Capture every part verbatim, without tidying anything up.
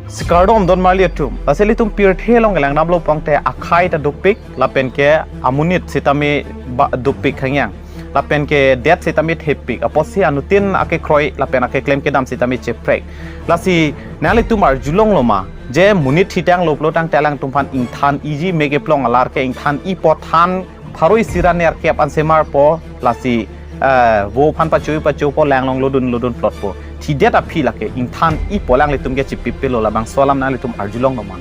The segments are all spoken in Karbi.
Si kardom don marli atum. Lasi ilitum pirthe along kelang damlo pulote akhai ta dopik, lapen ke amonit sitame ba-, dopik khangyang. Lapen ke det sitame thepik. Apotsi anuttin akekroi lapen akeklem kedam sitame cheprek. Lasi nanglitum arjulonglo ma, je monit thitanglo pulotangte alangtum aphan ingthan-iji, me keplong alar ke ingthan-ipo, than pharo isi ra nerkep an semarpo, lasi, eh, vo aphan pacho pachopo, langlong lodun lodun plotpo. Thidet aphi lake ingthan-ipo, alanglitum ke chipipelo, labangso alam nanglitum arjulonglo ma.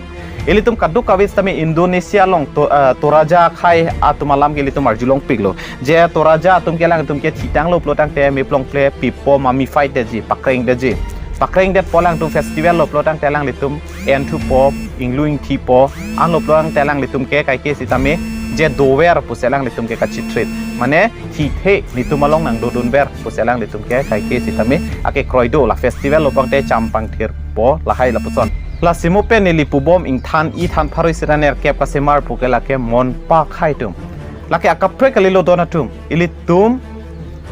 Ilitum kadokave sitame Indonesia along to-, eh, Toraja akhai atum alam ke ilitum arjulongpiklo. Je Toraja atum ke alangtum ke thitanglo pulotangte meplong ple pipo, mummified detji, pakrengdetji. Pakrengdetpo, alangtum festival lo pulotangte alanglitum enthupo, inglu ingthipo, anlo pulotangte alanglitum ke kaike sitame je dover pusi alanglitum ke kachitrit. Mane thithe netum along nangdodunver pusi alanglitum ke kaike sitame akekroi do, la festival lo pulotangte champangthirpo, lahai lapuson. Lasi mo pen neli pubom ingthan-i, than pharo isi ra nerkep kasemarpo ke lake Monpa akhai atum. Lake akaprek kalilo don atum. Ilitum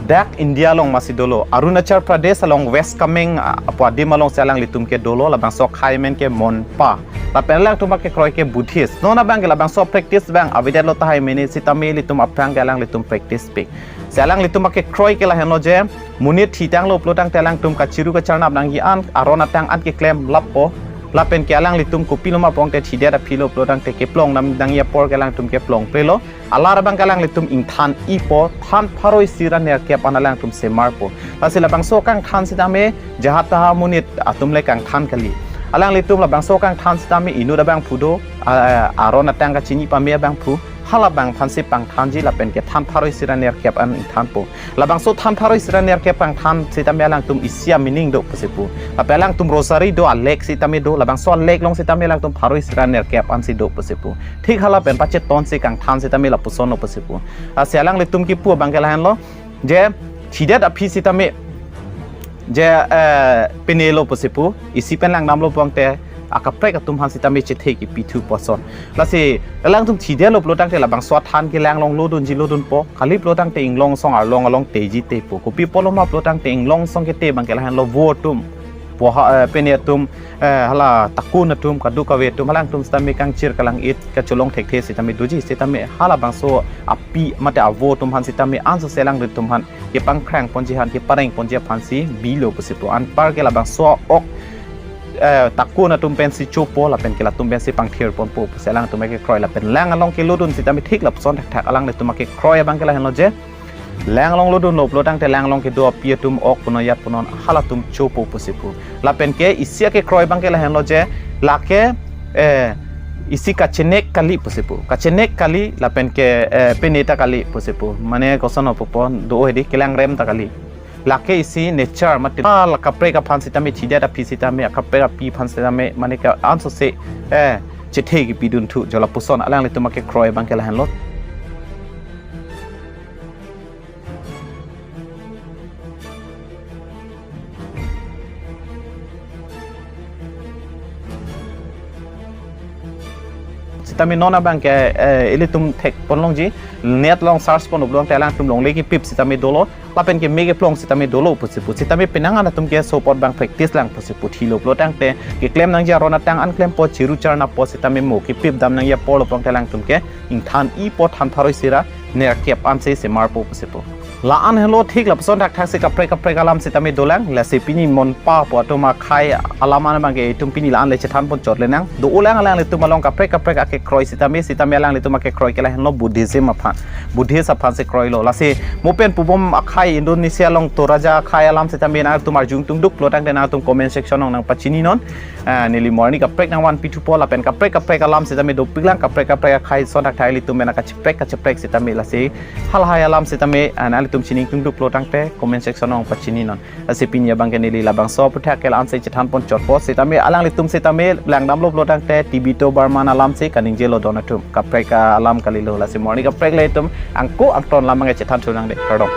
dak India along masi dolo. Arunachal Pradesh along West Kameng, ah, apo adim alongsi alanglitum ke dolo, labangso akhai amen ke Monpa. Lapen alangtum akekroi ke Buddhist. Non abang ke labangso practice abang avedetlo tahai, mene sitame ilitum aphrang ke alanglitum practice pik. Si alanglitum akekroi ke lahenlo je, monit thitanglo pulotangte alangtum kachiru kacharnap nangji an, aron atang an keklem lappo. Lapen ke alanglitum kopilo ma pulotangte thidet aphi lo pulotangte keplong dam nangji apor ke alangtum keplong plelo. Alar abang ke alanglitum ingthan-ipo, than pharo isi ra nerkep an alangtum semarpo. Lasi labangso kangthan sitame jahat taha monit atum le kangthan kali. Alanglitum labangso kangthan sitame inut abangphu do, a-, aron atang kachini pame abangphu, halabang aphansi pangthanji lapen ke than pharo isi ra nerkep an ingthanpo. Labangso than pharo isi ra nerkep kangthan sitame alangtum isi a-meaning do pusi pu. Lapen alangtum rosary do, alek sitame do, labangso alek along sitame alangtum pharo isi ra nerkep ansi do pusi pu. Thik hala pen pachetonsi kangthan sitame lapusonlo pusi pu. Lasi alanglitum kipu abang ke lahenlo, je thidet aphi sitame je, eh, penelo pusi pu, isi pen langdamlo pulotangte akaprek atum aphan sitame chethe kipithu puson. Lasi alangtum thidetlo pulotangte labangso athan ke langlong lodunji lodunpo, kali pulotangte inglong song arlong along teji tepo. Kopi apotlo ma pulotangte inglong song kete abang ke lahenlo vo atum, poha, eh, pene atum, eh, hala takun atum, kadokave atum, alangtum sitame kangchir kalang-it kacholong thekthe sitame doji, sitame halabangso api mate avo atum aphan sitame ansose alanglitum aphan kepangkrang ponji aphan, kepareng ponji aphansi bilo pusi pu. Anpar ke labangso ok, eh, takun atum pensi chopo, lapen ke latum pensi pangthir ponpo pusi alangtum akekroi. Lapen lang along kelodun sitame thik lapuson thakthak alanglitum akekroi abang ke lahenlo je, lang along lodunlo pulotangte lang along kedo api atum, ok punon, yat punon, halatum chopo pusi pu. Lapen ke isi akekroi abang ke lahenlo je, lake, eh, isi kachenek kali pusi pu. Kachenek kali lapen ke, eh, pene ta kali pusi pu. Mane koson opo pu, do hedi kelangrem ta kali. Lake isi nature mate. Hala kaprek aphan sitame, thidet aphi sitame, akaprek aphi aphan sitame, mane ke ansose, eh, chethe kipidunthu, jo lapuson alanglitum akekroi abang ke lahenlo. Sitame non abang ke, eh, ilitum thek ponlongji, net along search ponlo pulotangte alangtum longle kipip sitame dolo, lapen ke me keplong sitame dolo pusi pu. Sitame penang an atum ke sopot abang practice lang pusi pu, thilo pulotangte keklem nangji aron atang an klempo, chiru charnappo, sitame mo kipip dam nangji apor lo pulotangte alangtum ke ingthan-ipo, than pharo isi ra nerkep ansi semarpo pusi pu. La-an helo, thik lapuson thakthak si kaprek kaprek alam sitame dolang. Lasi pini Monpa pu atum akhai alam an abang ke itum pini la-an le chethan ponchot le nang. Dolang alanglitum along kaprek kaprek akekroi sitame, sitame alanglitum akekroi ke lahenlo Buddhism aphan, Buddhist aphansi kroilo. Lasi mo pen pubom akhai Indonesia along Toraja akhai alam sitame nangtum arjung tungduk pulotangte nangtum comment section along nangpachininon. Ah, neli mo arni kaprek nangvanpithupo, lapen kaprek kaprek alam sitame dopiklang, kaprek kaprek akhai ason thakthak ilitum pen kacheprek kacheprek sitame. Lasi halahai alam sitame, ah, nanglitum chining tungduk pulotangte comment section along pachininon. Lasi pini abang ke neli labangso aphuthak ke la-ansi chethan ponchotpo, sitame alanglitum sitame langdamlo pulotangte Tibeto Burman alamsi kaningjelo don atum. Kaprek alam kalilo. Lasi mo arni kaprek le itum angko angton alam abang ke chethan thu nangde. Kardom.